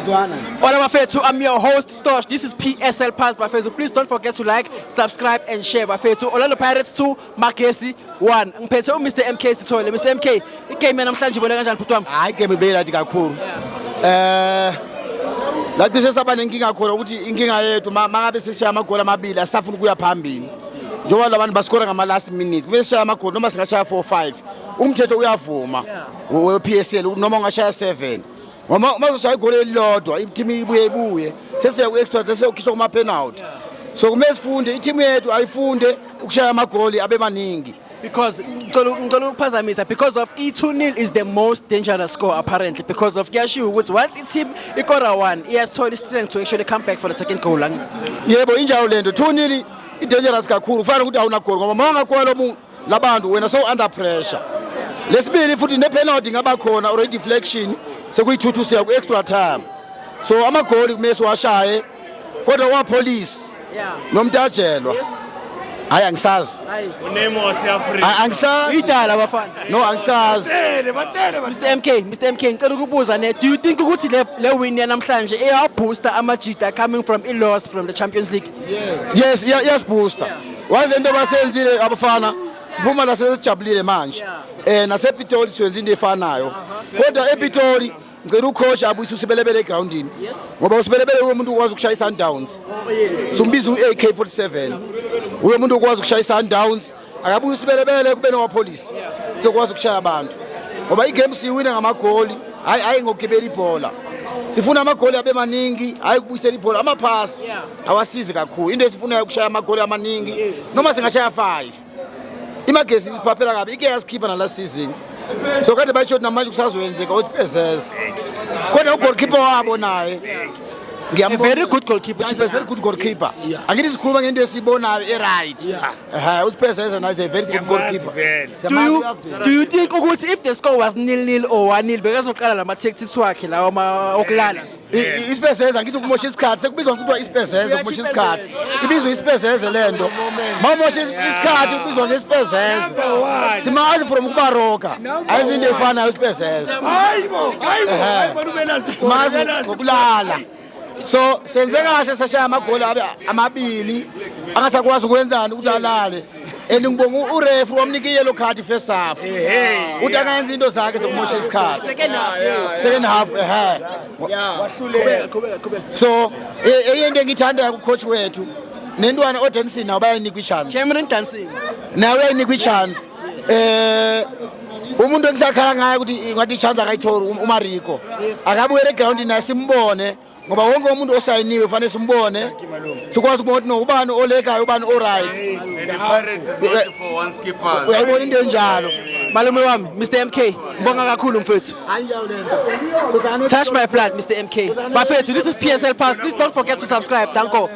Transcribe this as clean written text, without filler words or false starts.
Hola bafethu, I'm your host Stosh. This is PSL Pulse bafethu. Please don't forget to like, subscribe and share bafethu. Orlando Pirates 2, Magesi 1. Ngiphethe uMr MK Sithole. Mr MK, igame yanamhlanje ibone kanjani bhuti wami? Hayi, igame ibeyiladi kakhulu. Lathi sesaba nenkinga khona ukuthi inkinga yethu mangabe sisishaya amagoli amabili, asisafuni ukuya phambili, njengoba labantu basikora ngama-last minute. Kumele sishaya amagoli noma singashaya 4 5, umthetho uyavuma we-PSL noma ungashaya 7, ngoba uma uzoshaya igoli elilodwa, ithimu ibuye ibuye, sesiya ku-extra, sesiyokhishwa kuma-penalty. So kumele sifunde, ithimu yethu ayifunde ukushaya amagoli abe maningi. Because ngicela ukuphazamisa, because of i-2-0 is the most dangerous score apparently, because of kuyashiwo ukuthi once i-team ikora 1, iyasithola i-strength to actually come back for the second goal, angithi? Yebo, injalo lento. 2-0 i-dangerous kakhulu, kufana nokuthi awunagoli, ngoba uma ungakhona labantu wena so under pressure. Lesibili futhi ne-penalty ingaba khona or i-deflection, sekuyi-2-2, siya ku-extra time. So amagoli kumele siwashaye, kodwa wapolice nomtajelwa, hayi, angisazi. Hayi. Unemo wase-Afrika. Hayi, angisazi. Idala abafana. No, angisazi. Batshele, batshele. Mr MK, Mr MK, ngicela ukubuza ne, do you think ukuthi le win yanamhlanje iyabooster amajita coming from i loss from the Champions League? Yes, iyasibooster. Wazi lento basenzile abafana, siphuma la sesijabulile manje. NasePitoli siyenza into efanayo, kodwa ePitoli ngicela ucoach abuyise uSibelebele egroundini, ngoba uSibelebele umuntu ukwazi ukushaya i-Sundowns. Sumbiza u-AK47, uyo muntu ukwazi ukushaya i-Sundowns. Akabuye uSibelebele, kube nowapolice, sokwazi ukushaya abantu, ngoba igame siyiwina ngamagoli, hayi, hayi ngokugibela ibhola. Sifuna amagoli abe maningi, hayi ukubuyisela ibhola. Amaphasi awasizi kakhulu. Into esifunayo ukushaya amagoli amaningi, noma singashaya 5. IMagesi isiphaphela kabi, ike yasikhipha nala season, so kade bayisho ukuthi namanje kusazoyenzeka uSipezeze, kodwa ugoalkeeper wabo naye A very good goalkeeper. Yeah, he's a very good goalkeeper. Angithi sikhuluma ngento esiyibonayo e-right. USipezeze naye is a very good goalkeeper. Vele. Do you think ukuthi if the score was 0-0 or 1-0, bekazoqala lama tactics wakhe lawa okulala? Isipezeze, angithi ukumosha isikhathi, sekubizwa ngokuthiwa isipezeze, ukumosha isikhathi. Ibizwa isipezeze le nto. Ma umosha isikhathi kubizwa ngesipezeze. Simazi from kuBaroka, ayenza into efanayo isipezeze. Hayibo, hayibo, hayibo, ubenazi. Simazi ngokulala. So senze kahle sashaya amagoli abe amabili, angasakwazi ukwenzani ukuthi alale. And ngibonga uref, wamnika i-yellow card first half, uthi angayenza into zakhe zokumosha isikhathi. Second half. Yes. Second half, ehe. Qhubeka, qhubeka, qhubeka. So enye into engiyithandayo kucoach wethu, nentwana oDansin nawo bayayinikwa ichance. Cameron Dancing. Nawe uyayinikwa ichance. Umuntu engisakhala ngaye ukuthi ngathi ichance akayitholi, uMariko. Akabuyele egrawundini naye simbone, ngoba wonke umuntu osayiniwe kufanele simbone, sikwazi ukubona ukuthi no, ubani olekayo, ubani oright. And the Pirates is not for one skipper. Uyayibona into enjalo. Malume wami, Mr MK, ngibonga kakhulu mfethu. Touch my blood, Mr MK. Bafethu, this is PSL Pulse. Please don't forget to subscribe. Danko.